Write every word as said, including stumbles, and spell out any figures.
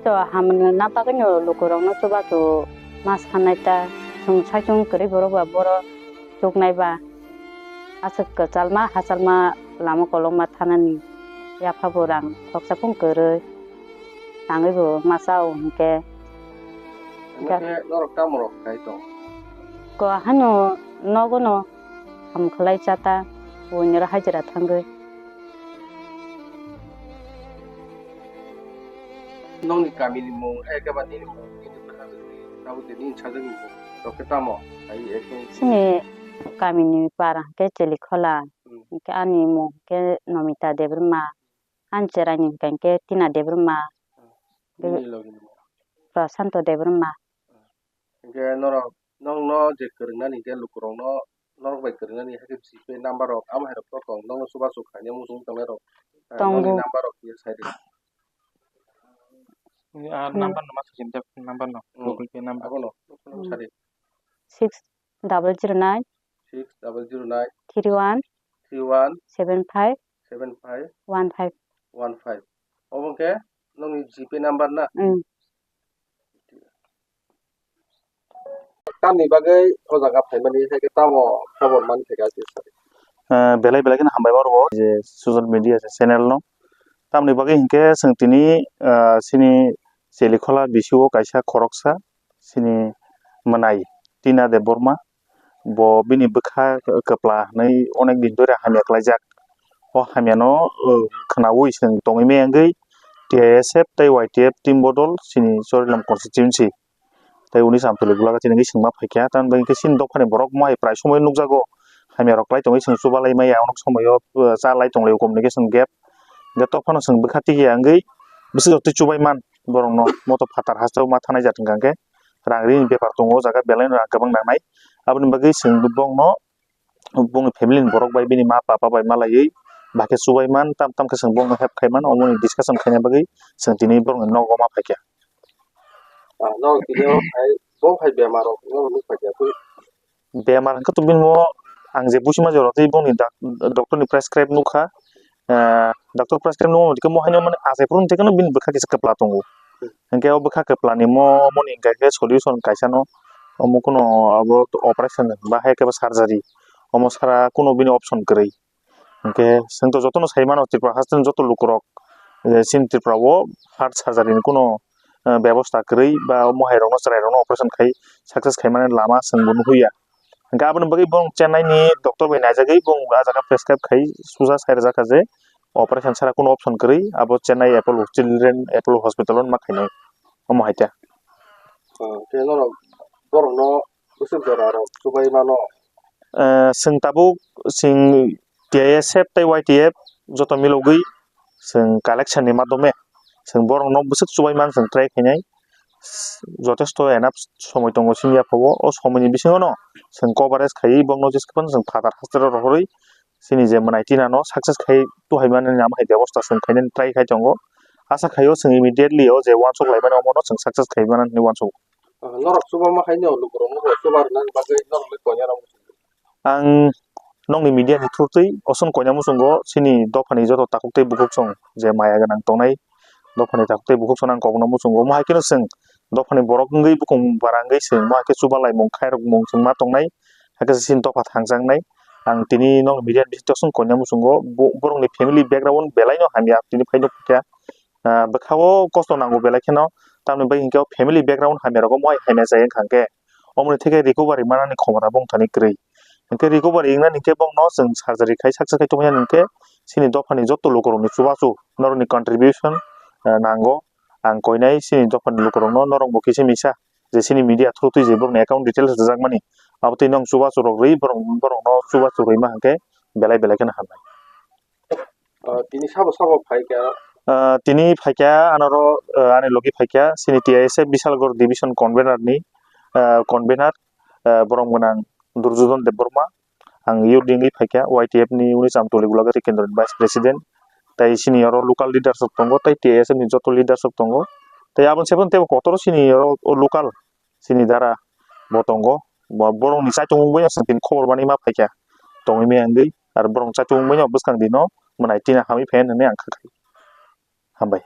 To hamni na bagwino lukurokno chubachu ma sanai ta, chwng saichung kwrwi borok ba boro chuknai ba. Aswk kwchalma hachalma lama kolokma thanani yapha bo rang khoroksa phung kwrwi tangwi bo ma chao hinkhe. Hwnkhe norok tamo rok khai tong? Ko hano nogono ham khlai chata buini oro hajira thangwi. Nongni kamini mung, hai khe ba nini mung, nini bwkhajwkni, tabuk de nini sajwkni mung, rok khe tamo? Hai ekhe. Chini kamini para hwnkhe Chelikhola, hmm, hwnkhe ani mung hwnkhe Nomita Debbarma, ani cherani hwnkhe Tina Debbarma, hmm, nini logini mung? Prasanto Debbarma. Hwnkhe norok, nokno je kwrwngnani hwnkhe lukurokno, norok bai kwrwngnani hakhe GPay number rok, amo hai rok to tong, nokno chubachu khaina muchung tongnai rok, eh, tongo. Nokni number rok kisa sai di. Ah, hmm, number no ma sujim jak, number no, hmm, Google Pay number. Abono, hmm, sa di. Six double zero nine. Six double zero nine. Three one. Three one. Seven five. Seven five. One five. One five. Obo khe nokni GPay number na? Hmm. Tamni bagwi o jaga phaimani hai khe tamo khobor man khe kha kisa? Eh, belai belai kheno hambai ma rwo je social media je channel no. Tamni bagwi hinkhe chwng tini, eh, chini Chelikhola bisi o kaisa khoroksa chini mwnai Tina Debbarma, bo bini bwkha kwpla hwnwi onek din dhori hamya khlaijak. O hamyano, uh, khwnaui chwng tongwi maya wngwi T I S F tei Y T F team bodol chini Chorilam constituency tei uni Chamtoli Gulaga chini wngwi chwngma phaikha. Tamni bagwi khe chini dophani borok mohai prai somoi nukjago, hamyarok klai tongwi chwng chubalai maya, onek somoio, uh, cha lai tonglaio communication gap. Hwnkhe tophano chwng bwkha tikiya wngwi bwswk jotoi chubai man borokno, moto phatar hasteo ma thanai jat hwnkha hwnkhe rang rini bepar tongo o jaga, belaino rang kwbang nangnai. Aboni bagwi chwng bongno bongni family ni borok bai bini ma papa bai malaiwi bahai khe chubai man, tam tam khe chwng bongno help khai man, omo ni discussion khaina bagwi chwng tini borokni nogo ma phaikha. Ah, no, tini o hai, bo hai bemar rok no nuk phaikha. Bemar hwnkhe to bini bo ang je buchima jorok tei bongni dak-, doctor ni prescribe nukha. Ah, doctor prescribe nukma tei mo haino mane achai phuru tei bini bwkha kisa kwpla tongo. Hwnkhe o bwkha kwplani mo, moni hwnkha khe solution kaisa no, omo kuno abo operation ba hai khe surgery, omo sara kuno bini option kwrwi. Hwnkhe chwng to jotono sai mano Tripura hasteni joto lukurok, eh, chini Tripura o heart surgery ni kuno, eh, bebosta kwrwi ba mohai rokno chwrai rokno operation khai success khaimani lama chwngbo nuhya. Hwnkhe aboni bagwi bong Chennai ni doctor bai naijagwi bong ah jaga prescribe khai suja sai rwjakha je operation sara kuno option kwrwi, abo Chennai Apollo Children Apollo Hospital o ma khainai, omo hai ta. Ah, khe norok borokno bwswk jora rok chubai mano? Eh, chwng tabuk chwng T I S F tei Y T F joto milogwi chwng collection ni madhyome chwng borokno bwswk chubai man chwng try khainai. Jotesto enough somoi tongo chini yaphao, o somoi ni bisingo no chwng coverage khaiwi borokno jesa phano chwng phatar hospital rohorwi chini je mwnai Tina no success khai tuhaimani namo hai bebosta chwng khainani try khai tongo. Asa khaio chwng immediately o je uansuk laimani omono chwng success khai mano hinwi uansuk. Ah, norok chuba ma khaino lukurokno bo chuba rwna bagwi norok le koina rok. Ang nokni media ni through twi oson koina muchungo chini dophani joto takhuk tei bukhuk song je maya gwnang tongnai dophani takhuk tei bukhuk song ang kokno muchungo. Omo hai kheno chwng dophani borok wngwi bukung bara wngwi chwng omo hai khe chuba laimung khairokmung chwng ma tongnai, hakhe chini dopha thangjaknai. Ang tini nokni media ni bisingtwi oson koina muchungo bo-, borokni family background belai no hamya tini phaino kha. Ah, bwkha o kosto nango belai kheno, tamoni bagwi hinkhe o family background hamya rogo mohai hamya chai wngkha hinkhe, omoni theke recovery manani khomota bongthani kwrwi. Hinkhe recovery wngnani hinkhe bongno chwng surgery khai success khai tongmani hinkhe chini dophani joto lukurokni chubachu norokni contribution, ah, nango. Ang koinai chini dophani lukurokno norokbo kisa misa je chini media through twi je borokni account details rwjakmani abo twi nong chubachu rok rwi borok, borokno chubachu rwima hinkhe belai belai kheno hamnai. Ah, tini sabo sabo phaikha? Ah, tini phaikha, anoro, ah, ani logi phaikha, chini T I S F Bishalgarh division convener ni, ah, convener, ah, borom gwnang Durjodhon Debbarma. Ang youth wngwi phaikha, Y T F ni uni Chamtoli Gulagari kendro ni vice president. Tai chini oro local leaders rok tongo, tai T I S F ni joto leaders rok tongo. Tai aboni sebon teibo kotor chini oro o local chini dara bo tongo, bo borokni chaitung wngwi aswk tini khobor manwi ma phaikha tongwi maya wngwi, aro borokni chaitung wngwi no bwskang dino mwnai tina hamwi phaiyani hinwi ang kha khai. Hambai.